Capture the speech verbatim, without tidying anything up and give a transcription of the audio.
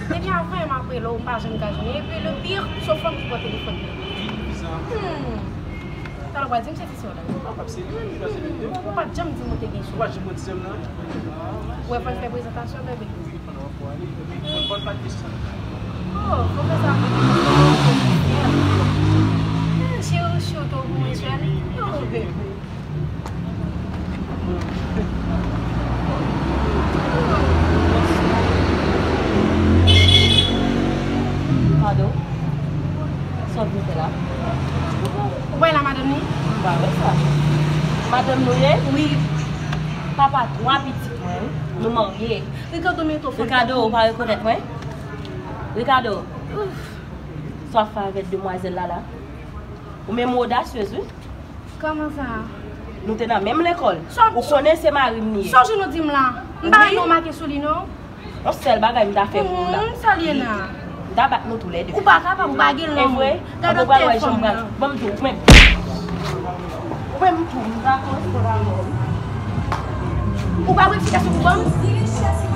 Depi avan yè m ap rele w, m pa janm ka jwenn. Epi le pire, se yon fanm ki pran telefòn nan. Hmm. Talè w pral di m se ti sè w la. Ou pa t janm di m ou te gen sè. Ou wè, fò n fè prezantasyon, bebe. Oh, fò fè sa. Hmm, cheri, cheri, to pou mwen, cheri. Oh, bebe. Kado, sa w vin fè la? Ou pa wè la madanm ni? M pa wè sa. Madanm nou ye? Wi. Papa twa pitit mwen, nou marye. Ricardo, men to fò. Ricardo, ou pa rekonèt mwen? Ricardo, sa w ap fè avèk demwazèl la la? Ou menm ou odasyez, wi. Kòman sa? Nou te nan menm lekòl. Ou konnen se mari m li ye. Sa w jwenn ou di m la? M pa wè non make sou li, non. Yon sèl bagay m ta fè pou ou la. Hmm, sa l ye la? M ta bat nou toulède. Ou pa kapab, ou pa gen lanmou. E vre? Gade ou pral wè jan m pral. Ban m di w, ou menm. Ou menm tou, m ta konn se pa mò. Ou pa gen eksplikasyon pou ban m?